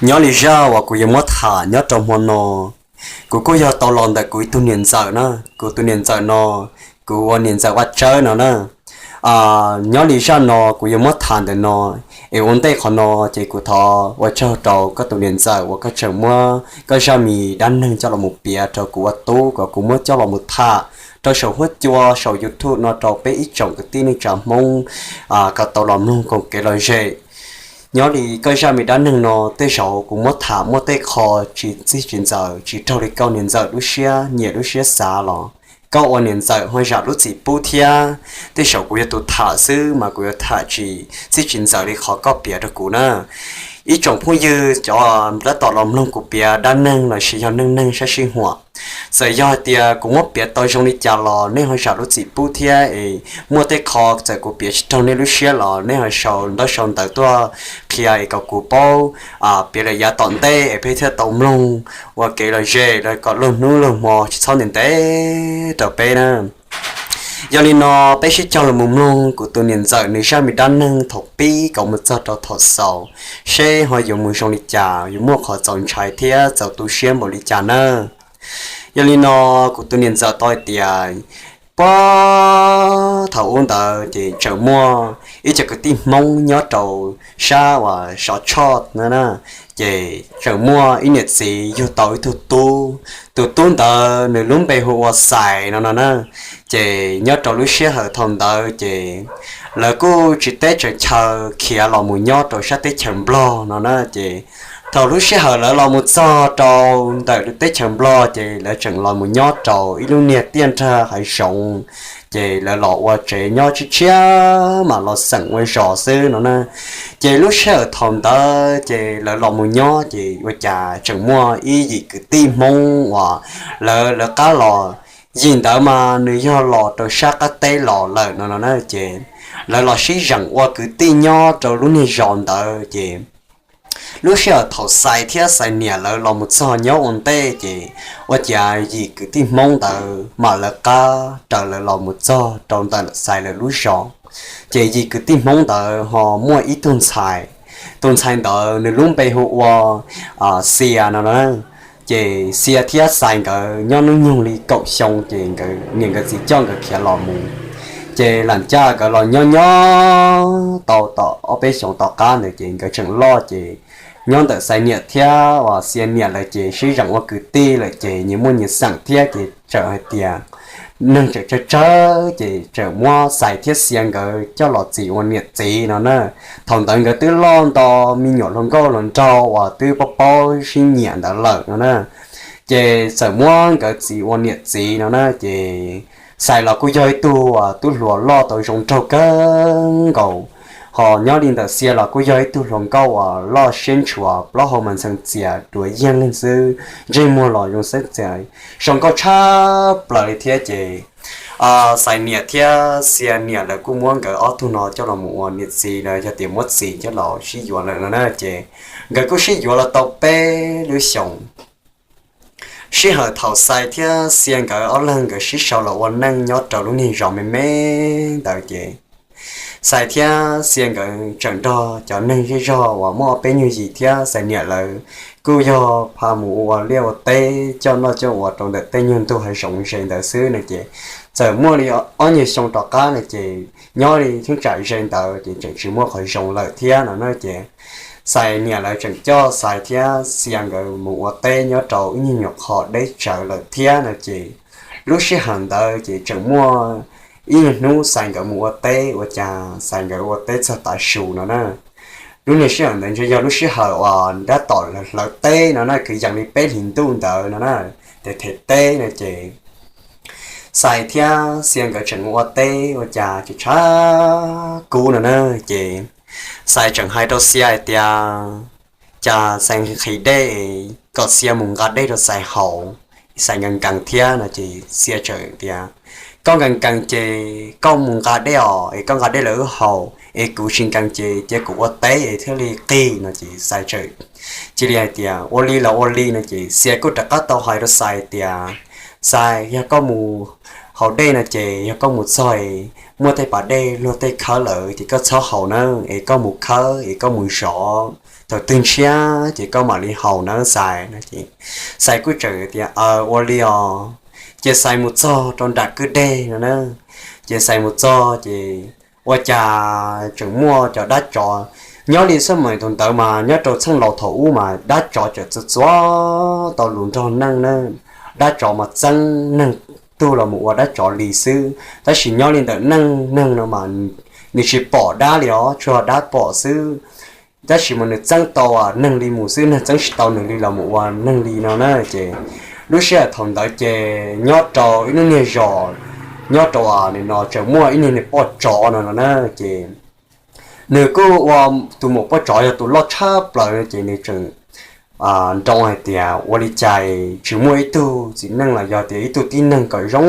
Nyob li zaj uas kuv yuav muab tham nyob rau hmo no, kuv kuj yog tau los ntawm kuv ib tug niam ntxawm na. Kuv tus niam ntxawm no, kuv ua niam ntxawm Vaj Tsawb no na. Nyob li zaj no kuv yuav muab tham ntawm no, es ua ntej qhov no ces kuv thov ua tsaug rau koj tus niam ntxawm uas koj tseem muab koj zaj me dab neeg coj los mus piav rau kuv ua tub kom kuv muab coj los mus tham rau saum huab cua saum YouTube no rau peb ib tsoom kwv tij neej tsa Hmoob kom tau los mloog koom kev lom zem. Nyob li koj zaj me dab neeg no tej zaum kuv muab tham muaj tej qho tsis txig tsis ntxaws, tsis raug li koj niam ntxawm lub siab nyiam lub siab xav los koj ua niam ntxawm ho zam lub txim pub thiab. Tej zaum kuv yog tus tham xwb mas kuv yuav tham tsis txig tsis ntxaws li qhov koj piav rau kuv na. Ib tsoom phooj ywg cov tab tom los mloog kuv piav dab neeg los sis yog neej neeg sab sib huam, txawm yog hais tias kuv muab piav tau zoo li cas los nej ho zam lub txim pub thiab es muaj tej qho txawm kuv piav tsis raug nej lub siab los nej ho sau ntaub sau ntawv tuaj qhia es kom kuv paub piav lawm yav tom ntej es peb thiaj tau mloog ua kev lom zem los kom luag hnub luag hmo tsis txhob ntev ntev rau peb na. Yog li no peb sib cog los mus mloog kuv tus niam ntxawm nws zaj me dab neeg thaum pib kom mus txog rau thaum xaus, seb ho yuav mus zoo li cas, yuav muaj qhov txaus ntshai thiab txaus tu siab npaum li cas na. Yog li no kuv tus niam ntxawm tau hais tias puag thaum ub ntawd ces tseem muaj ib co kwv tij Hmoob nyob rau sab uas Sov Tshoj na, ces tseem muaj ib niam txiv yug tau ib tug tub. Tus tub ntawd nws lub npe hu ua Xais no no na. Ces nyob rau lub sij hawm thaum ntawd ces lawv kuj tsis teb tseem chaw khiav los mus nyob rau sab teb chaws Nplog no na. Ces thaum lub sij hawm lawv los mus txog rau ntawm teb chaws Nplog ces lawv tseem los mus nyob rau ib lub niag tiaj nrag hav zoov, ces lawv los ua tsev nyob tshiab tshiab mam los xeem ua zos xwb no na. Ces lub sij hawm thaum ntawd ces lawv los mus nyob ces ua cas tseem muaj ib yim kwv tij Hmoob uas lawv lawv qab los. Yim ntawd mas nws yog los rau sab qab teb los lawm no no na. Ces lawv los sib zeem ua kwv tij nyob rau lub niag zos ntawd ces lub sij hawm thaum Xais thiab Xais niam lawv los mus txog nyob ua ntej ces ua cas yim kwv tij Hmoob ntawd mam lawv qab raws lawv los mus txog rau ntawm Xais lawv lub zos. Ces yim kwv tij Hmoob ntawd ho muaj ib tug ntxhais, tus ntxhais ntawd nws lub npe hu ua Xia no na. Ces Xia thiab Xais nkawd nyob hnub nyoog li kaum xyoo ces nkawd niam nkawd txiv coj nkawd khiav los mus. Ces lam caj nkawd los nyob nyob tau tom ob peb xyoos tom qab ntawd ces nkawd tseem loj ces nyob ntawm Xais niam thiab uas Xia niam lawm ces sib zeem ua kwv tij lawm ces nyias muaj nyias xeem thiab ces txawm hais tias neeg tseem tsawg tsawg ces txawm muab Xais thiab Xia nkawd coj los txis ua niam txiv no na. Thaum ntawd nkawd twb loj nto, me nyuam hluas nkauj hluas nraug uas twb paub paub sib nyiam ntawd lawm no na. Ces txawm muab nkawd txis ua niam txiv no na. Ces Xais los kuj yog ib tug uas tub hluas loj tau zoo nraug kawg nkaus, ho nyob li ntawm Xia los kuj yog ib tug hluas nkauj uas loj siab ntshua, plaub hau mas ntxhee txias duav yeej leeg xwb, ntsej muag los zoo xeeb txias, zoo nkauj tshaj plaws li thiab. Ces Xais niam thiab Xia niam lawv kuj muab nkawd ob tug no coj los mus ua niam txiv los yog tias muab txiv coj los sib yuav lawm no na. Ces nkawd kuj sib yuav los tau peb lub xyoos. Sij hawm thaum Xais thiab Xia nkawd ob leeg nkawd sib sau los ua neej nyob rau lub niag zos me me ntawd ces Xais thiab Xia nkawd tseem nrog cov neeg zej zog uas muaj ob peb nyuag yim thiab Xais niam lawv kuj yog pha mus ua liaj ua teb coj noj coj ua rau ntawm tej nyuag ntug hav zoov ze ntawd xwb no ces txawm muaj li ob nyuag xyoo tom qab no ces nyob li cheeb tsam ze ntawd ces tseem tsis muaj qhov zoo lawm thiab no na. Ces Xais niam lawv tseem coj Xais thiab Xia nkawd mus ua teb nyob rau ib nyuag nyuam qhov deb tsawv lawm thiab no ces lub sij hawm ntawd ces tseem muaj ib nyuag hnub Xais nkawd mus ua teb ua cas Xais nkawd ua teb txog tav su no na. Lub niag sij hawm ntawd ntshe yog lub sij hawm uas tab tom hlawv teb no na, kwv yees li peb hlis ntuj ntawd no na, tes them teb no ces Xais thiab Xia nkawd tseem mus ua teb ua cas tsis tshav kub no na. Ces Xais tseem hais rau Xia hais tias, cas Xais nqhis dej kom Xia mus nqa dej rau Xais haus, Xais nkees nkees thiab no ces Xia tseem tias, koj nkees nkees ces koj mus nqa dej os, es koj nqa dej los wb haus, es kuv tsis nkees ces cia kuv ua teb es thiaj li qig no ces Xais tseem cia li hais tias ua li los ua li no ces Xia kuj rov qab tau hais rau Xais tias, Xais, yog koj mus haus dej no ces yog koj mus txog es muaj tej pas dej luag tej khawb lawm ces koj txhob haus nawb, es koj mus khawb es koj mus zov, thaum twg ntshiab ces koj mam li haus nawb Xais no ces Xais kuj tseem tias, Aws, ua li os. Ces Xais mus txog rau nram kwj deg no na, ces Xais mus txog ces ua cas tseem muaj cov dab tsov nyob li xab mais thaum ntawd mas nyob rau txheej laus thaum ub mas dab tsov tseem txuas txuas tau lus nrog neeg na. Dab tsov mas txeeb neeg tug los mus ua dab tsov li xwb, tab sis nyob li ntawm neeg, neeg no mas nws tsis pom dab li os, tsuas dab pom xwb. Tab sis mas nws txeeb tau neeg li mus xwb, neeg txeeb tsis tau nws li los mus ua neeg li no na. Ces lub sij hawm thaum ntawd ces nyob rau ib lub niag zos nyob rau no tseem muaj ib niag niag poj tsov no no na. Ces nws kuj ua, tus maum poj tsov yog tus loj tshaj plaws ces nws tseem nroo hais tias ua li cas tsis muaj ib tug txiv neej los yog tias ib tug tib neeg kom zoo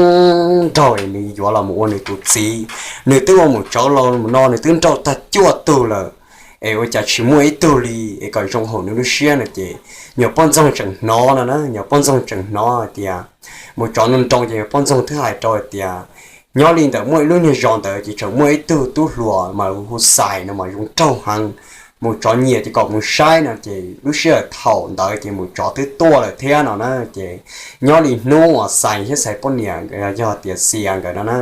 nraug es nws yuav los mus ua nws tus txiv. Nws twb ua maum tsov los mus no nws twb nrauj tag cuaj tug lawm, es ua cas tsis muaj ib tug li es kom zoo haum nws lub siab no ces nyuam poj ntxoog tseem hnov no na, nyuam poj ntxoog tseem hnov hais tias maum tsov nroo nroo ces nyuam poj ntxoog twb hais rau hais tias nyob li ntawm muaj ib lub niag zos ntawd ces tseem muaj ib tug tub hluas mas hu Xais no mas zoo nraug heev, maum tsov nyiam ces kom mus saib no ces lub sij hawm thaum ntawd ces maum tsov twb tuaj lawm thiab no na. Ces nyob li hnub uas Xais thiab Xais poj niam yog tias Xia nkawd no na,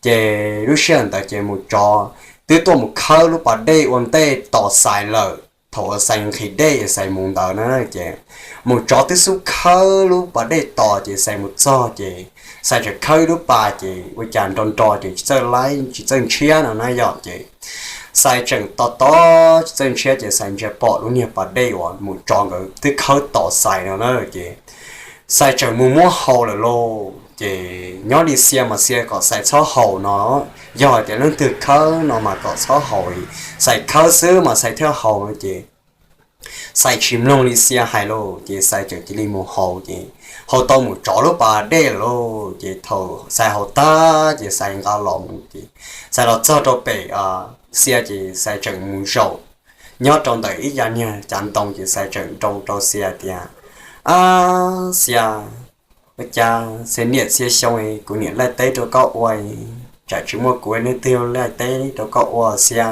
ces lub sij hawm ntawd ces maum tsov twb tuaj mus khawb lub pas dej ua ntej tos Xais lawm. Thaum uas Xais nqhis dej es Xais mus ntawd na ces maum tsov twb xub khawb lub pas dej tos ces Xais mus txog ces Xais tseem khawb ib lub pas ces ua cas nro nro ces tsis txawj laib tsis txawj ntshiab no na yom ces Xais tseem tos tos tsis txawj ntshiab ces Xais ntsia pom lub niag pas dej uas maum tsov nkawd twb khawb tos Xais no na ces Xais tseem mus muab haus lawm lauj. Ces nyob li Xia mas Xia kom Xais txhob haus no, yog hais tias leej twg khawb no mas kom txhob haus, Xais khawb xwb mas Xais thiaj haus no ces Xais tsis mloog li Xia hais lauj, ces Xais tseem cia li mus haus ces haus tau maum tsov lub pas dej lawm lauj. Ces thaum Xais haus tag ces Xais nqa los mus ces Xais los txog rau pem Xia ces Xais tseem mus zaum nyob rau ntawm ib yav niag cav ntoo ces Xais tseem nroo rau Xia tias, Ab Xia, ua cas txhia niam txhia xyoo kuv niam laij teb rau koj ua, tsam tsis muaj kuv leej twg laij teb rau koj ua Xia.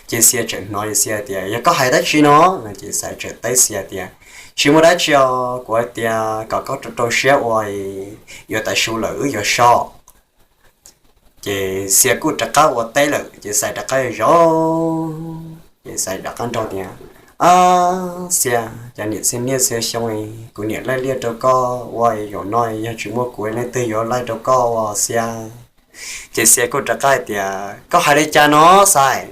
Ces Xia tseem hnov Xia tias, Yog koj hais dab tsi no? No ces Xais tseem teb Xia tias, Tsis muaj dab tsi os, kuv hais tias kom koj rau rau siab ua, yuav tav su lawm wb yuav so. Ces Xia kuj rov qab ua teb lawm ces Xais rov qab zaum, ces Xais rov qab nroo tias, Ab Xia, cov niam txhia niaj txhia xyoo, kuv niam laij liaj rau koj ua, zaum no yog tsis muaj kuv leej twg yuav laij rau koj ua Xia. Ces Xia kuj rov qab hais tias, Koj hais li cas no Xais?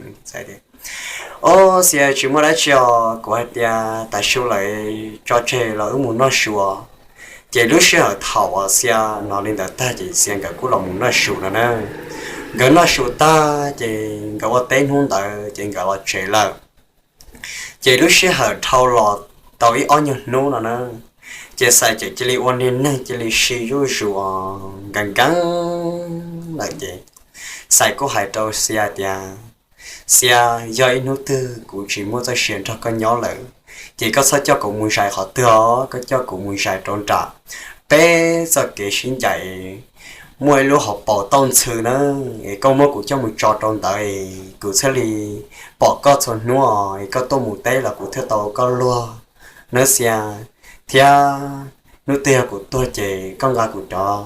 Ob, Xia, tsis muaj dab tsi os, kuv hais tias tav su lawm tso tseg los wb mus noj su. Ces lub sij hawm thaum uas Xia hnov li ntawd tag ces Xia nkawd kuj los mus noj su no na. Nkawd noj su tag ces nkawd ua teb hnub ntawd ces nkawd los tsev lawm. Ces lub sij hawm dhau los tau ib ob nyuag hnub no na, ces Xais txawm cia li ua niag neeg cia li si zuj zus, nkees nkees lawm ces Xais kuj hais rau Xia tias, Xia, yog ib hnub twg kuv tsis muaj txoj sia nrog koj nyob lawm, ces koj txhob coj kuv mus zais qhov twg os, koj coj kuv mus zais rau nram peb txoj kev sib ncaim, muaj ib lub hauv paus tauj ntxhw na, es koj muab kuv coj mus tso rau ntawd, kuv thiaj li pom koj txhua hnub, es koj tuaj mus teb los kuv thiaj tau koj luag nawb Xia. Thiab hnub twg yog kuv tuag ces koj nqa kuv cov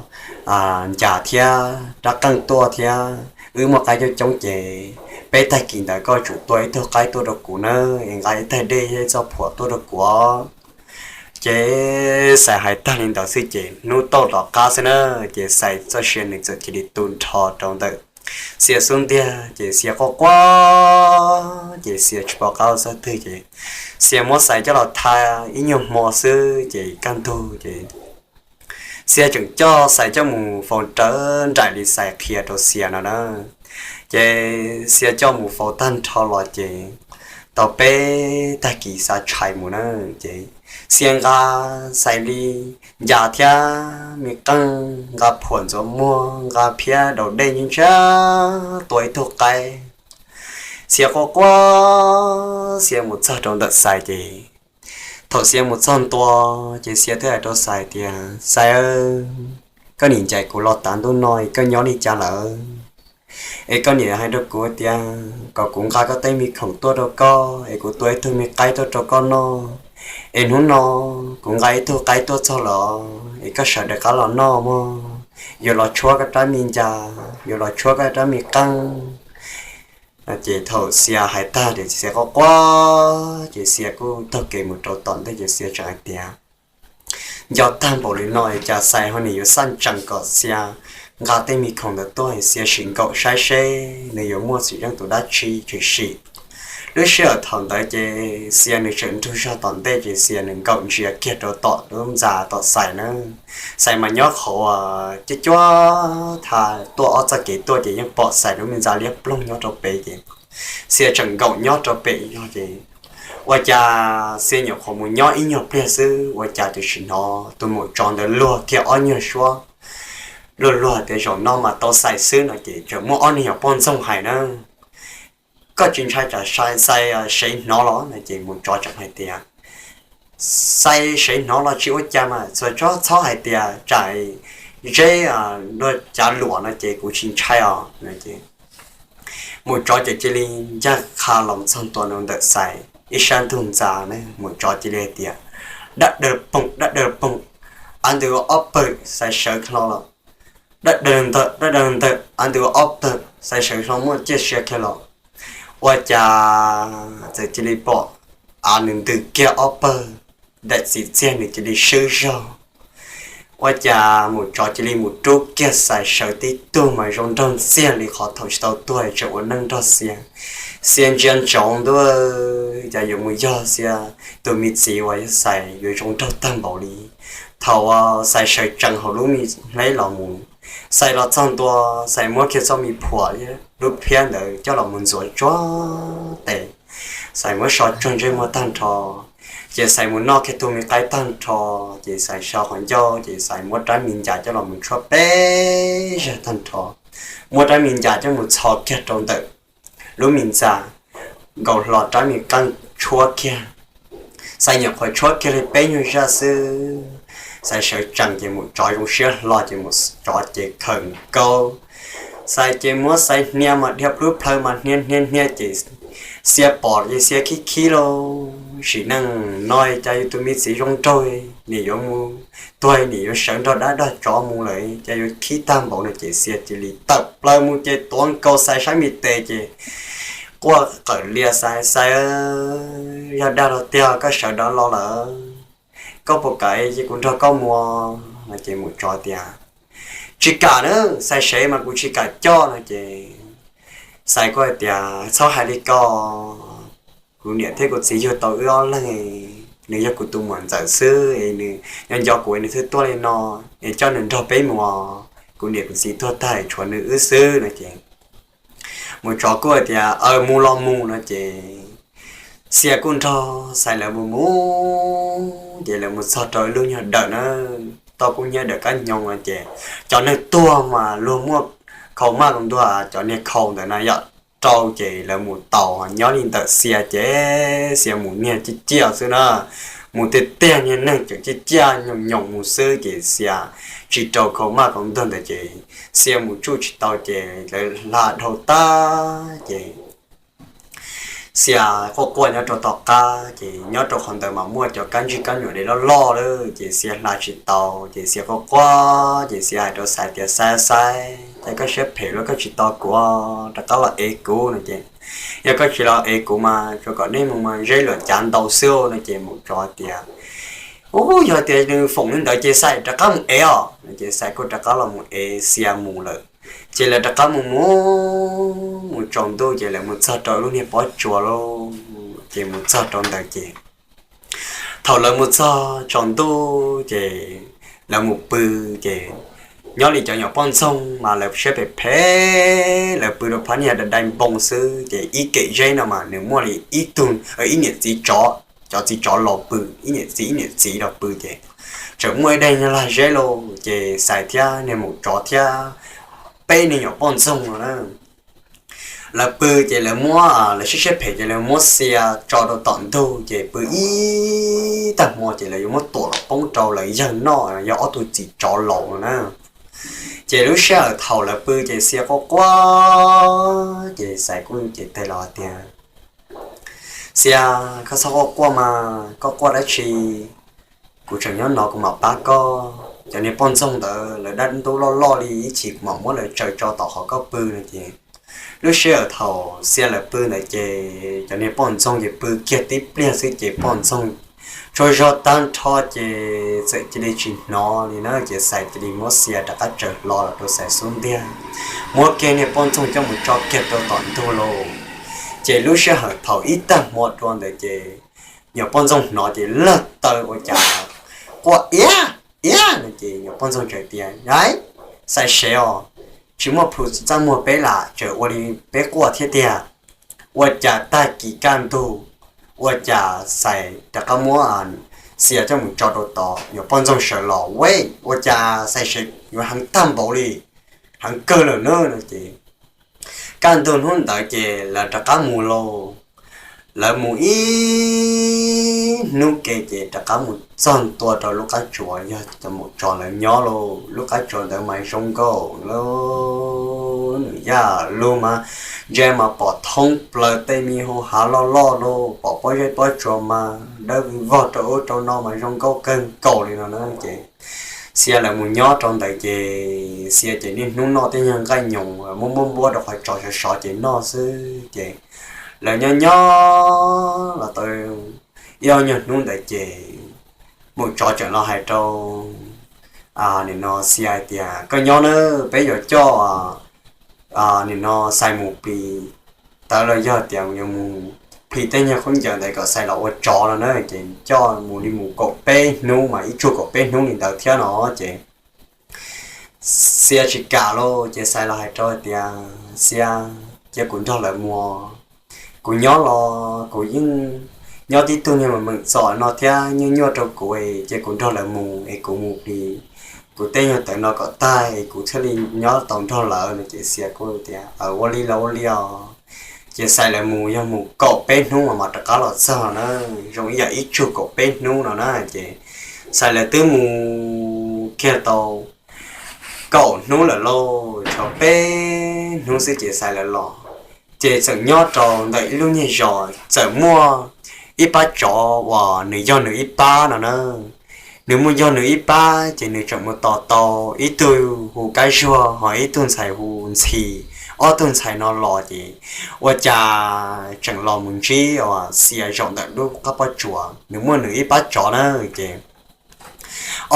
ncas thiab rab qeej tuaj thiab wb muaj qaib coob coob ces peb tag kis ntawd koj tsum tua ib tug qaib tuaj rau kuv nawb, es nqa ib tag dej thiab ib txoj phuam tuaj rau kuv. Ces Xais hais tag li ntawd xwb ces hnub tauj tom qab xwb na, ces Xais txoj sia nws txawm cia li tu nrho rau ntawm Xia xub ntiag ces Xia quaj quaj ces Xia tsis pom qab ua txog twg ces Xia muab Xais coj los tha ib nyuag hmo xwb ces kaj ntug ces Xia tseem coj Xais coj mus faus rawv nraim li Xais qhia rau Xia no na. Ces Xia coj mus faus tag nrho los ces tau peb tag kis xa tshais mus na, ces Xia nqa Xais li ncas thiab me qeej, nqa phuam ntxuav muag, nqa phiab daus dej ntshiab tua ib tug qaib. Xia quaj quaj, Xia mus txog rau ntawm Xais ces thaum Xia mus txog ntua ces Xia thiaj hais rau Xais tias, Xais, Koj niam ncaim kuv los tav ntuj no es koj nyob li cas lawm? Es koj niam hais rau kuv tias kom kuv nqa koj tej me khoom tuaj rau koj es kuv tua ib tug me qaib tuaj rau koj noj. Es hnub no kuv nqa ib tug qaib tuaj txog los es koj sawv daws rov qab los noj mog. Yuav los tshuab koj rab me ncas, yuav los tshuab koj rab me qeej. Ces thaum Xia hais tag ces Xia quaj quaj ces Xia kuj taug kev mus rau tom ntej ces Xia tseem hais tias, nco tag npaum li no cas Xais ho nim yuav xaj ntsees kom Xia nqa tej me khoom ntawd tuaj, Xia sim nkaum saib seb nws yuav muaj txiv zeej tus dab tsi tshwm sim. Lub sij hawm thaum ntawd ces Xia nws tseem nrug zog tom ntej ces Xia nws nkaum ntsia kiag rau tom lub ntxa tom Xais na. Xais mas nyob qhov uas cuab cuab tha tuaj ob txoj kev tuaj ces yeej pom Xais lub me ntxa liab ploog nyob rau pem ces Xia tseem nkaum nyob rau pem no ces ua cas Xia nyuam qhuav mus nyob ib nyuag pliag xwb ua cas tus tsis hnov tus maum tsov ntawd luag kiag ob nyuag suab, luag luag tias zaum no mas tau Xais xwb no ces tseem muaj ob niag yog poj ntxoog hais na, koj tsis ntshai tsam Xais sev hnov los no ces maum tsov tseem hais tias, Xais sev hnov los tsis ua cas mas txhua tsob txhob hais tias tsam zeb luag cav luam no ces kuv tsis ntshai os. Maum tsov ces cia li ncaj qha los txog ntua ntawm Xais ib sab ntug ntxa ne, maum tsov cia li hais tias, dab daw poom dab daw poom, av ntws ua ob pawg Xais sawv hlo los, dab daw ntawm dab daw ntawm av ntws ua ob pawg Xais sawv hlo muaj ciaj sia kiag los. Ua cas txawm cia li pom av nws ntws kiag ob pawg, daim txiv txiag nws cia li swb zog. Ua cas maum tsov cia li mus rub kiag Xais sawv tib tug mas zoo nraug ntxiag li qhov thaum tsis tau tuag tseem ua neej nrog Xia. Xia ntsia ntsoov ntua, cas yuav mus yog Xia tus me txiv uas yog Xais yuav zoo nraug tag npaum li. Thaum uas Xais sawv tsees hauv lub me hleb los mus, Xais los txog ntua, Xais muab kiag txoj me phuam lub phiab ntawd coj los mus ntxuav tsuag tes. Xais muab so tsuag ntsej muag tag nrho, ces Xais mus noj kiag tug me qaib tag nrho, ces Xais so qhov ncauj ces Xais muab rab me ncas coj los mus tshuab peb zag tag nrho, muab rab me ncas coj mus txhos kiag rau ntawm lub me ntxa, nkaus hlo rab me qeej tshuab kiag. Xais nyuam qhuav tshuab kiag li peb nyuag zaj xwb, Xais sawv tsees ces maum tsov zoo siab hlo ces maum tsov ces khawm nkaus. Xais ces muab Xais hnia mas dhia plub plhaw mas hnia hnia hnia ces Xia pom ces Xia khib khib lauj, sim neej no cas yus tus me txiv zoo nraug, nim yuav mus tuag nim yuav sawv nrog dab nrog tsov mus lawm cas yuav khib tag npaum no ces Xia cia li tawm plaws mus ces tuav nkaus Xais sab me tes ces quaj qawm lias, Xais, Xais, yog dag los tiag koj sawv rov los lawm, koj puas kam es kuv nrog koj mus? No ces maum tsov tias, tsis kam na, Xais sev mas kuv tsis kam coj no ces Xais kuj hais tias, txhob hais li ko, kuv niam thiab kuv txiv yug tau wb ob leeg, nws yog kuv tus muam ntxawm xwb es nws nyob nco kuv es nws thiaj tuaj li no, es coj nws nrog peb mus, kuv niam kuv txiv tuag tag tshuav nws wb xwb no ces maum tsov kuj hais tias, aws, mus los mus no ces Xia kuj nrog Xais lawv mus mus ces lawv mus txog rau ib lub nyuag dawm na, toj kub hnyiab dawm kab hnyoo no ces cov neeg tuag mas luag muaj khau maj koos ntuag, cov niag khau ntawd na yom, rau ces lawv mus taus nyob li ntawm Xia ces Xia mus niag ciaj ciaj xwb na, mus tiag tiag niag neeg tseem ciaj ciaj nyoos nyoos mus xwb ces Xia tsis rau khau maj koos ntuag ntawd ces Xia mus tsuj tsis tau ces lawv hla dhau tag ces Xia quaj quaj nyob rau tom qab ces nyob rau qhov ntawd mas muaj cov kab ntsig kab nyuam dev loj loj lawm ces Xia hla tsis tau ces Xia quaj quaj ces Xia hais rau Xais tias, Xais, Xais, cas koj siab phem los koj tsis tos kuv rov qab los ev kuv no ces, yog koj tsis los ev kuv mas tsuas kom nej mus mas zeb luam cav ntau xwb no ces maum tsov tias, u, yog tias nws foom li ntawd ces Xais rov qab mus ev os no ces Xais kuj rov qab los mus ev Xia mus lawm. Ces lawv rov qab mus mus mus tsaus ntuj ces lawv mus txog rau lub niag pob tsuas lauj, ces mus txog rau ntawd ces thaum lawv mus txog tsaus ntuj ces lawv mus pw ces nyob li cov nyuam poj ntxoog mas lawv siab phem phem, lawv pw rau phab niag dai npoo xwb ces ib kem zeb no mas nws muaj li ib tug, ib niam txiv tsov, cov txiv tsov laus pw, ib niam txiv ib niam txiv los pw ces tseem muaj ib daim nyuag lag zeb lauj ces Xais thiab niag maum tsov thiab peb niag nyuam poj ntxoog no na lawv pw ces lawv muab, lawv siab siab phem ces lawv muab Xia tso rau tom ntug ces pw ib tag hmo ces lawv yuav muab tuam los poob rau lawv yawg noj, yog ob tug txiv tsov laus no na. Ces lub sij hawm thaum lawv pw ces Xia quaj quaj ces Xais kuj ces teb los tias, Xia, koj txhob quaj quaj mas, koj quaj dab tsi? Kuv tseem nyob no kuv mam pab koj. Cov niag poj ntxoog ntawd lawv dab ntub loj loj li, ib chim kuv mam muab lawv tsaws tso tom qhov koj pw no ces lub sij hawm thaum Xia lawv pw ntawd ces cov niag poj ntxoog ces pw kiag tib pliag xwb ces poj ntxoog tsaug zog tag nrho ces txawm cia li tsis hnov li na ces Xais cia li muab Xia rov qab tsaws hlo los rau Xais xub ntiag, muab kiag niag poj ntxoog coj mus tso kiag rau tom ntug lauj. Ces lub sij hawm thaum ib tag hmo dua ntawd ces nyuam poj ntxoog hnov ces lawg taw ua cas quaj iab iab no ces nyuam poj ntxoog txawm tias, Xais sev os, tsis muaj plhu txaj muag peb lam tseem ua li peb quaj thiab tiag. Ua cas tag kis kaj ntug ua cas Xais rov qab muab Xia coj mus tso rau tod, nyuam poj ntxoog sawv los, Ua cas Xais sev yuav heev tag npaum li, heev kawg lawm na no ces kaj ntug hnub ntawd ces lawv rov qab mus lauj. Lawv mus ib hnub ke ces rov qab mus txog ntua rau lub qab tsuas yog cov maum tsov lawv nyob lauj. Lub qab tsuas ntawd mas zoo nkauj lauj, nws yaj lug mas ntsia mas pom thoob plaws tej me hau hav loj loj lauj, pom pob zeb pob tsuas mas dawb vog rau ub rau no mas zoo nkauj kawg nkaus li no na ces Xia lawv mus nyob rau ntawd ces Xia ces niaj hnub noj tej nyuag nqaij nyoos muab npuab npuab rau qhov tsov sov sov ces noj xwb ces lawv nyob nyob los tau ib ob nyuag hnub ntawd ces maum tsov tseem los hais rau nim no Xia hais tias, Koj nyob nawb, peb yuav coj nim no Xais mus plis tawv los yog tias yuav mus plis tej nyuag khaub ncaws ntawd kom Xais los ua tsov no na ces coj mus li mus kaum peb hnub mas ib tsug kaum peb hnub li ntawd thiab no ces Xia tsis kam lauj ces Xais los hais rau hais tias, Xia, cia kuv nrog lawv mus, kuv nyob los kuv yeej nyob tib tug niag meem txom no thiab nyuaj nyuaj rau kuv es cia kuv nrog lawv mus es kuv mus plis kuv tej nyuag tawv no kom tag es kuv thiaj li nyob tau nrog lawv no ces Xia kuj tias, Ua li los ua li os. Ces Xais lawv mus yog mus kaum peb hnub mas mam rov qab los txog na, zoo ib yam ib tsug kaum peb hnub no na ces Xais lawv twb mus kiag tau kaum hnub lawm lauj, tshuav peb hnub xwb ces Xais lawv los. Ces txawm nyob rau ntawm ib lub nyuag zos txawm muaj ib pab tsov uas nws yog nws ib pab no na. Nws muaj yog nws ib pab ces nws tseem mus tos tau ib tug hu Kab Zuag ho ib tug ntxhais hu Ntxhi, ob tug ntxhais no los ces ua cas tseem los mus ntsib uas Xia zaum ntawm lub qab pob tsuas, nws muaj nws ib pab tsov na ces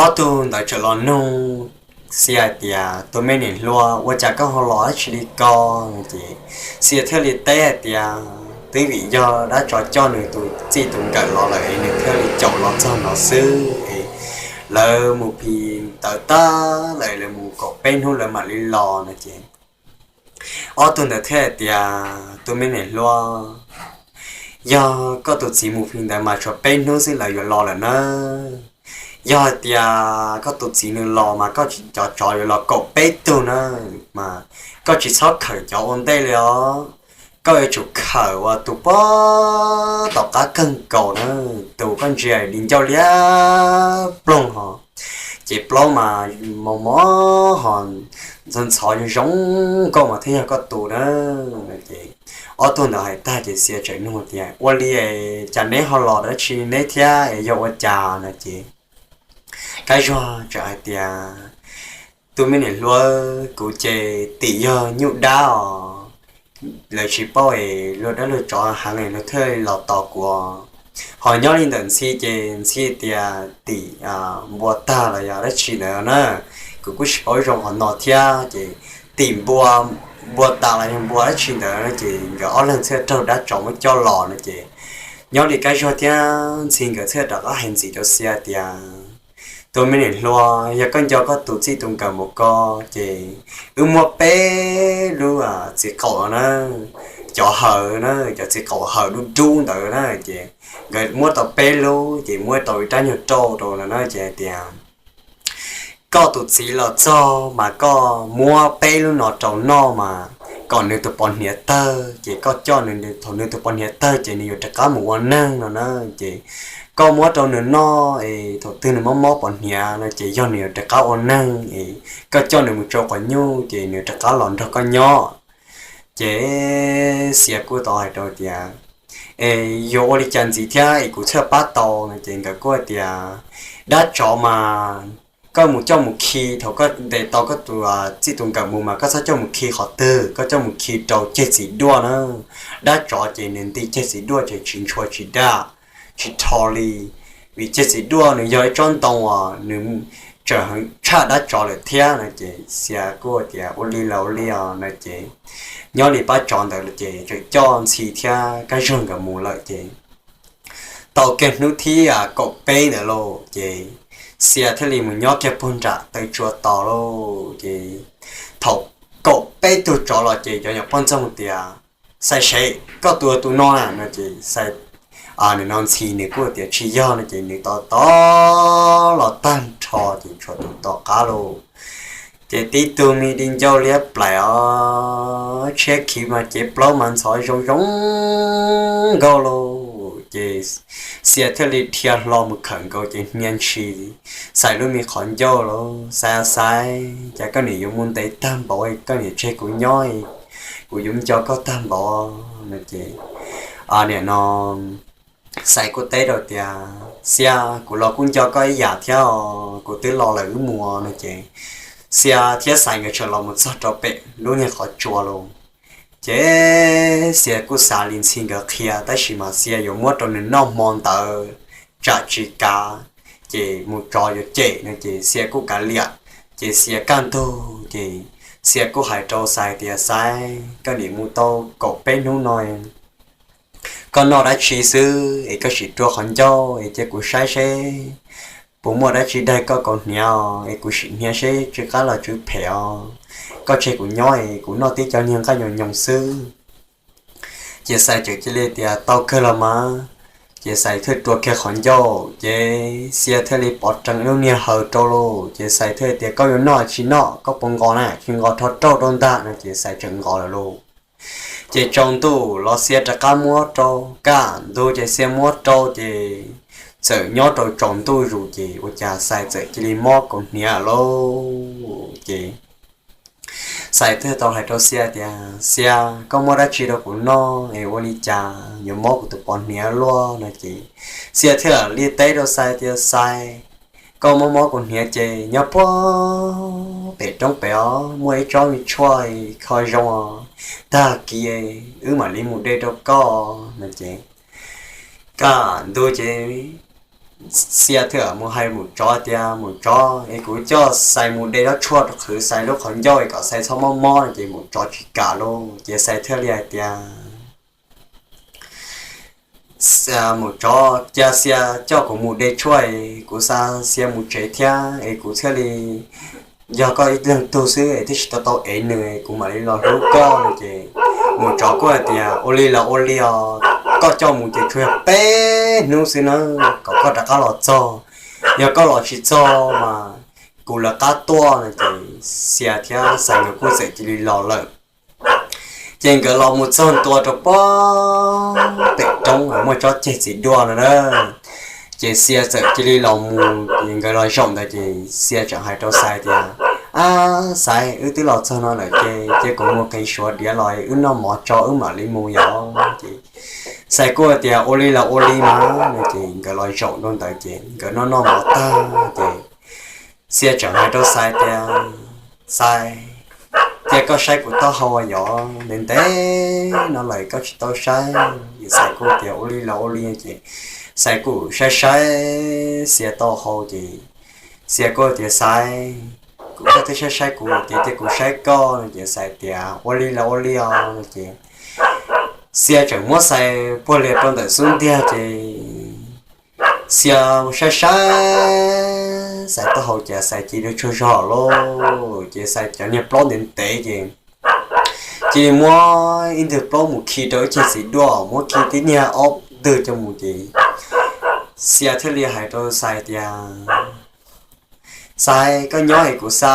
ob tug ntawd tseem los nug Xia hais tias, Tus me niam hluas, ua cas koj ho los dab tsi li ko? Ces Xia thiaj li teb hais tias, Twb vim yog dab tsov coj nws tus txij tus nkawm los lawm es nws thiaj li caum los txog no xwb es lawv mus plis tawv tag lawm, lawv mus kaum peb hnub lawv mam li los no ces ob tug ntawd thiaj hais tias, Tus me niam hluas, yog koj tus txiv mus plis ntawd mas tshuav peb hnub xwb lawv yuav los lawm na. Yog hais tias koj tus txiv nws los mas koj cov tsov yuav los kaum peb tug na, mas koj tsis txhob khawm cov ua ntej li os. Koj yuav tsum khawm uas tus pem tom qab kawg nkaus na, tus koj ntsia li ncauj liab ploog ho, ces plaub mas mos mos ho ntxhov ntxhov zoo nkauj mas thiaj yog koj tus na. Ces ob tug ntawd hais tag ces Xia tseem nug tias, Ua li cas neb ho los dab tsi neb thiab es yog ua cas no? Ces Kab Zuag tseem hais tias, Tus me niam hluas, kuv ces tim yog nyuj dab os, lawv tsis paub es luag dab luag tsov heev es luag thiaj los tos kuv. Ho nyob li ntawm Ntxhi ces Ntxhi tias tim npua tag los yog dab tsi ntawd na, kuv kuj tsis paub zoo qhov no thiab. Ces tim npua, npua tas los yog npua dab tsi ntawd ces nkawd ob leeg thiaj raug dab tsov muab coj los no ces nyob li Kab Zuag thiab Ntxhi nkawd thiaj rov qab hais ntxiv rau Xia tias, Tus me niam hluas, yog koj nco koj tus txij tus nkawm mus ko ces wb muab peb lub txiv qaum na, cov hawm na, cov txiv qaum hawm dub dub ntawd na ces nkawd muab tau peb lub ces muab tau ib rab nyuag rauj rau no na ces hais tias, Koj tus txiv los txog mas koj muab peb lub no rau noj mas kom nws tus pos hniav tawg ces koj coj nws, thaum nws tus pos hniav tawg ces nws yuav rov qab mus ua neeg no na. Ces koj muab rau nws noj es thaum twg nws mob mob pos hniav no ces yog nws yuav rov qab ua neeg es koj coj nws mus tsau quav nyuj ces nws rov qab los nrog koj nyob. Ces Xia kuj tau hais rau tias, es yuav ua li cas ntxiv thiab es kuv thiaj pab tau no ces nkawd kuj hais tias, dab tsov mas koj mus coj mus khi, thaum koj ntes tau koj tus txij tus nkawm mus mas koj txhob coj mus khi qhov twg, koj coj mus khi rau ceg txiv duaj na. Dab tsov ces nws nti ceg txiv duaj ces tsis ntshua tsis daj, tsis rho li, vim ceg txiv duaj nws yog ib tsob ntoo uas nws tseem heev tshaj dab tsov lawm thiab no ces Xia kuj tias, ua li los ua li os no ces nyob li pab tsov ntawd ces tseem coj Ntxhi thiab Kab Zog nkawd mus lawm ces tau kiag hnub thib kaum peb ntawd lauj ces Xia thiaj li mus nyob kiag puag nram taw tsua tos lauj ces thaum kaum peb tug tsov los ces cov nyuam poj ntxoog tias, Xais, seb koj tus tus no na no ces Xais, nim no Ntxhi nws kuj tias tsis yog no ces nws tos tos los tag nrho ces tshuav tus tom qab lauj. Ces tib tug me di ncauj liab plaim os, tshiab khiv mas cev plaub mas ntxhov zoo zoo nkauj lauj. Ces Xia thiaj li dhia hlo mus khawm nkaus ces hnia ntshis Xais lub me qhov ncauj lauj, Xais, Xais, cas koj niam yuav mus ntev tag npaum, koj niam tseg kuv nyob, kuv yuav nco koj tag npaum no ces nim no Xais kuj teb rau tias, Xia, kuv los kuj nco koj ib yam thiab os, kuv twb los lawm wb mus no ces Xia thiab Xais nkawd tseem los mus txog rau pem lub niag qhov tsua lauj. Ces Xia kuj xav li Ntxhi nkawd qhia tab sis mas Xia yuav muab rau nws noj hmo ntawd tsam tsis kav ces mus tsov yuav cem no ces Xia kuj kav liam. Ces Xia kaj ntug ces Xia kuj hais rau Xais tias, Xais, koj niam mus tau kaum peb hnub no, koj noj dab tsi xwb es koj sim rua qhov ncauj es cia kuv saib seb puas muaj dab tsi daig koj kaus hniav es kuv sim hnia seb tsw qab los tsw phem os. Koj tseg kuv nyob es kuv noj tib co niag nqaij nyoos nyoos xwb. Ces Xais tseem cia li tias, tau kawg los mas. Ces Xais thiaj rua kiag qhov ncauj ces Xia thiaj li pov rees lub niag hawv rau lauj. Ces Xais thiaj tias, koj yuav noj tsis noj, koj puas nqos na, tsis nqos rho rau rau ntag no ces Xais tseem nqos lawm lauj. Ces tsaus ntuj los Xia rov qab muab rau, kaj ntug ces Xia muab rau ces txawm nyob rau tsaus ntuj zus ces ua cas Xais txawm cia li mob kaus hniav lauj. Ces Xais thiaj tau hais rau Xia tias, Xia, koj muab dab tsi rau kuv noj es ua li cas yuav mob kuv tus pos hniav luaj no ces Xia thiaj li teb rau Xais tias, Xais, koj mob mob kuv hniav ces nyob puag pem roob pem os, muaj ib tsob me tshuaj kho zoo os, tag kis wb mam li mus de rau koj no ces kaj ntug ces Xia thiaj mus hais maum tsov tias, maum tsov es kuv coj Xais mus de lub tshuaj rau qhwv Xais lub qhov ncauj es kom Xais txhob mob mob no ces maum tsov tsis kam lauj. Ces Xais thiaj li hais tias, maum tsov, cia Xia coj kuv mus de tshuaj es kuv xa Xia mus tsev thiab es kuv thiaj li, yog koj ib leeg tug xwb es twb tsis tau tau ev nws es kuv mam li los hlub koj no ces maum tsov kuj hais tias, ua li los ua li os, koj coj mus ces tsuas yog peb hnub xwb na, kom koj rov qab los txog. Yog koj los tsis txog mas kuv lawv qab tuaj no ces Xia thiab Xais nkawd kuj txawm cia li los lawm. Ces nkawd los mus txog ntua rau puag pem roob muaj tsob ceg txiv duaj no na. Ces Xia txawm cia li los mus, ces nkawd los zaum ntawd ces Xia tseem hais rau Xais tias, ab Xais, wb twb los txog no lawm ces cia kuv mus qev suav diav los wb noj mov tso wb mam li mus yom. Ces Xais kuj tias, ua li los ua li mas no ces nkawd los zaum rau ntawd ces nkawd noj noj mov tag ces Xia tseem hais rau Xais tias, Xais, cia koj saib kuv taub hau yom, ntev ntev no lawm koj tsis tau saib. Ces Xais kuj tias, ua li los ua li ces Xais kuj saib saib Xia taub hau ces Xia kuj tias, Xais, kuv, koj twb saib saib kuv ces cia kuv saib koj no ces Xais tias, ua li los ua li os no ces Xia tseem muab Xais puag lias rau ntawm xub ntiag ces Xia saib saib Xais taub hau ces Xais cia li tsaug zog lauj. Ces Xais cov niag plaub ntev ntev ces cia li muab ib ntwg plaub mus khi rau ib ceg txiv duaj, muab khi tib niag ob ntwg coj mus ces Xia thiaj li hais rau Xais tias, Xais, koj nyob es kuv xa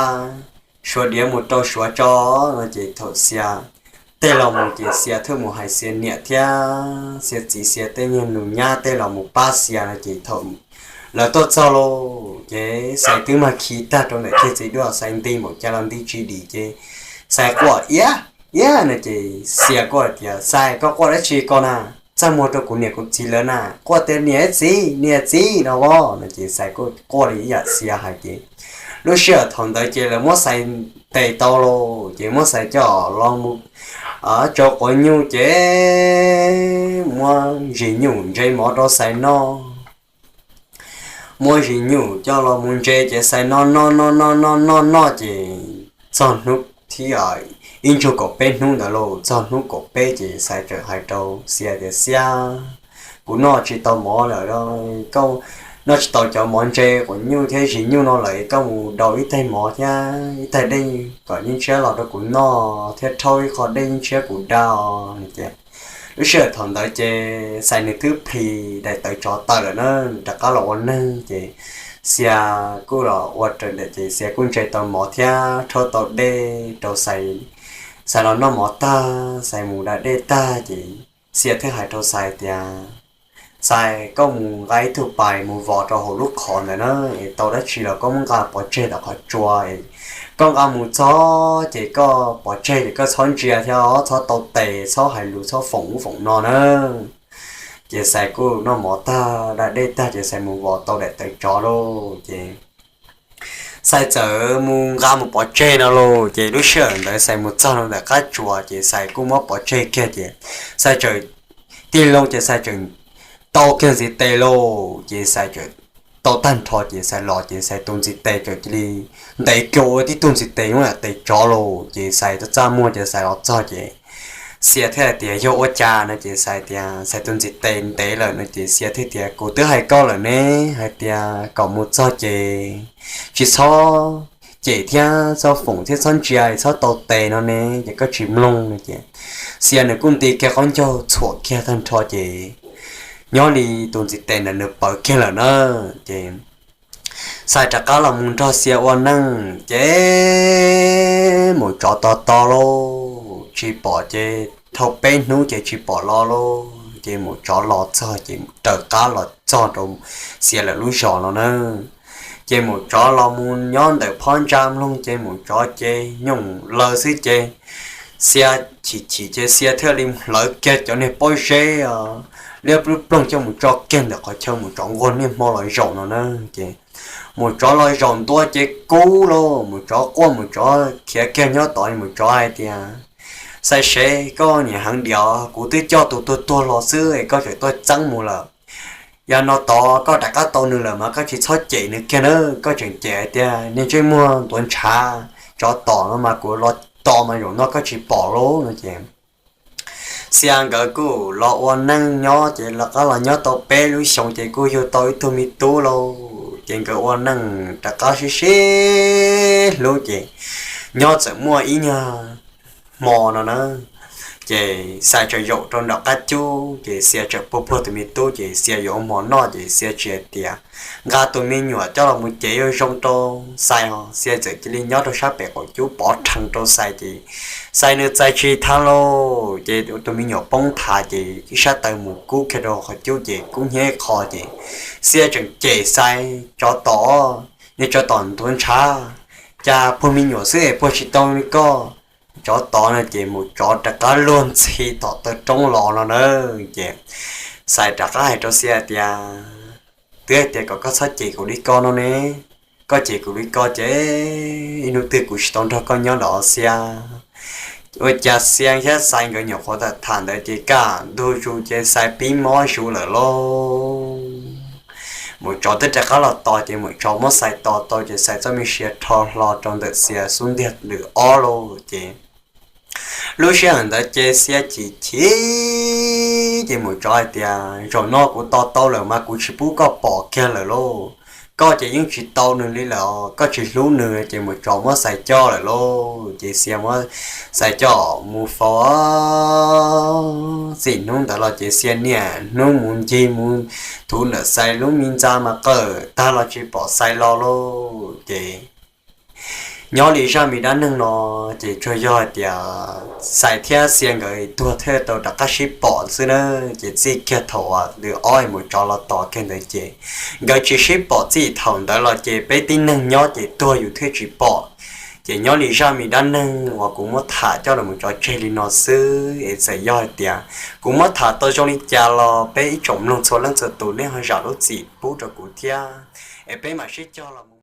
suav diav mus rau suav tso no ces thaum Xia tej los mus ces Xia thiaj mus hais Xia niam thiab Xia txiv, Xia tej nyuag nus nyab tej los mus pab Xia no ces thaum lawv tuaj txog lauj ces Xais twb mag khi tag rau ntawm ceg txiv duaj, Xais nti npaum cas los nti tsis dim ces Xais quaj iab iab no ces Xia kuj hais tias, Xais, koj quaj dab tsi ko na? Txaj muag rau kuv niam kuv txiv lawv na, quaj tias niam txiv niam txiv no os no ces Xais kuj quaj li ib yam Xia hais ces lub sij hawm thaum ntawd ces lawv muab Xais tes tau lauj ces muab Xais coj los mus tsau quav nyuj ces muab zis nyuj ntse mov rau Xais noj. Muab zis nyuj coj los mus ntse ces Xais noj noj noj noj noj noj noj ces txog hnub thib ib ntsug kaum peb hnub ntawd lauj, txog hnub kaum peb ces Xais txawm hais rau Xia tias, Xia, kuv noj tsis tau mov lawm, koj noj tsis tau cov mov ntse quav nyuj thiab zis nyuj no lawm, koj mus daus ib taig mov thiab ib taig dej kom yeej tshiab los rau kuv noj thiab rhaub ib qho dej yeej tshiab kuv da os no ces lub sij hawm thaum ntawd ces Xais nws twb plhis daim tawv tsov tawm lawm na, nws rov qab los ua neeg ces Xia kuj los ua raws nraim ces Xia kuj ntse tau mov thiab rhaub tau dej rau Xais. Xais los noj mov tag, Xais mus da dej tag ces Xia thiaj hais rau Xais tias, Xais, koj mus nqa ib tug pais mus vos rau hauv lub qhov ntawd na, es tau dab tsi los koj muab nqa pov tseg tom qhov tsua, koj nqa mus txog ces koj pov tseg ces koj txhob ntsia thiab txhob tau tes, txhob hais lus, txhob foom ub foom no na. Ces Xais kuj noj mov tag da dej tag ces Xais mus vos tau daim tawv tsov lauj ces Xais txawm mus nqa mus pov tseg no lauj. Ces lub sij hawm ntawd Xais mus txog rau ntawm qab tsuas ces Xais kuj muab pov tseg kiag ces Xais txawm tig loo ces Xais txawm tau kiag ntxiv tes lauj. Ces Xais txawm tau tag nrho ces Xais los ces Xais tus ntxiv tes txawm cia li ntev kiag ua tib tug ntxiv tes ua tes tsov lauj. Ces Xais txaj muag ces Xais los txog ces Xia thiaj hais tias, Yog ua cas no? Ces Xais tias, Xais tus ntxiv tes ntev lawm no. Ces Xia thiaj tias, Kuv twb hais koj lawm ne, hais tias kom mus txog ces tsis txhob cem thiab txhob foom thiab txhob ntsia, txhob tau tes no ne, ces koj tsis mloog no. Ces Xia nws kuj nti kiag qaub ncaug txhuam kiag tag nrho ces nyob li tus ntxiv tes ntawd nws pawv kiag lawm na. Ces Xais rov qab los mus nrog Xia ua neej ces mus tsov tos tos lauj, tsis pom ces dhau peb hnub ces tsis pom los lauj. Ces mus tsov los txog ces raws qab los txog rau Xia lawv lub zos no na. Ces mus tsov los mus nyob ntawm phab ntsa mloog ces mus tsov ces nyooj laws xwb ces Xia chim chim ces Xia thiaj li hlawv kiag cov niag pob zeb liab ploog ploog coj mus tso kiag ntawm qhov chaw mus tsov nquag niaj hmo los zaum no na. Ces mus tsov los zaum ntua ces kub lauj, mus tsov quaj, mus tsov khiav kiag nyob tod, mus tsov hais tias, Xais sev, koj niam heev diam, kuv twb coj tus tuag tuag los xwb es koj tseem tuaj txeeb mus lawm. Yog no tod koj rov qab tau nws lawm mas koj tsis txhob cem nws kiag na, koj tseem cem hais tias niag ntsej muag ntuav ntshav, tsov tom no mas kuv los tos mas zaum no koj tsis pom lauj no. Ces Xia nkawd kuj los ua neej nyob ces lawv qab los nyob tau peb lub xyoo ces kuj yug tau ib tug me tub lauj. Ces nkawd ua neej rov qab sib sib hlub ces nyob txawm muaj ib nyuag hmo no na, ces Xais tseem zaum rau nram qab cub ces Xia tseem puag puag tus me tub ces Xia yuav ua hmo noj ces Xia tsis hais tias nqa tus me nyuam coj los mus cev yuav zoo rau Xais os, Xia txawm cia li nyob rau sab pem qaum cub pov rhees rau Xais ces Xais nws txais tsis tau lauj. Ces tus me nyuam poob thav ces ib sab taw mus kub kiag rau qhov cub ces kub hnyiab qho ces Xia tseem cem Xais, Tsov tom, niag tsov tom ntuav ntshav, cas puag me nyuam xwb es puag tsis tau li koj, tsov tom no. Ces mus tsov rov qab luag ntxhi tom taw roob los no na. Ces Xais rov qab hais rau Xia tias, Twb hais tias kom koj txhob cem kuv li ko no ne, koj cem kuv li ko ces ib hnub twg kuv tsis tau nrog koj nyob lawm Xia. Ua cas Xia thiab Xais nkawd nyuam qhuav tham tham ntawd ces kaj ntug zus ces Xais pib mob zus lawm lauj. Mus tsov twb rov qab los tos ces mus tsov muab Xais tos tau ces Xais txoj me sia rho hlo rau ntawm Xia xub ntiag lwm ob lauj. Ces lub sij hawm ntawd ces Xia chim chim ces mus tsov hais tias, Zaum no kuv tos tau lawm mas kuv tsis pub koj pom kiag lawm lauj. Koj ces yeej tsis tau nws li lawm, koj tsis hlub nws. Ces mus tsov muab Xais coj lawm lauj. Ces Xia muab Xais coj mus faus. Txij hnub ntawd los ces Xia niaj hnub mus ncig mus thuv ntawm Xais lub me ntxa mas qawm tag los tsis pom Xais los lauj. Ces Nyob li zaj me dab neeg no ces tsuas yog hais tias Xais thiab Xia nkawd tuag thiaj tau rov qab sib pom xwb na. Ces txij kiag thaum uas nws ob mus tsov los tos kiag ntawd ces nkawd tsis sib pom txij thaum ntawd los ces peb tib neeg nyob ces tuag yus thiaj tsis pom. Ces nyob li zaj me dab neeg uas kuv muab tham coj los mus tso tseg li no xwb es txawm yog hais tias kuv muab tham tau zoo li cas los peb ib tsoom mloog txhua leej txhua tus nej ho zam lub txim pub rau kuv thiab es peb mam sib cog los mus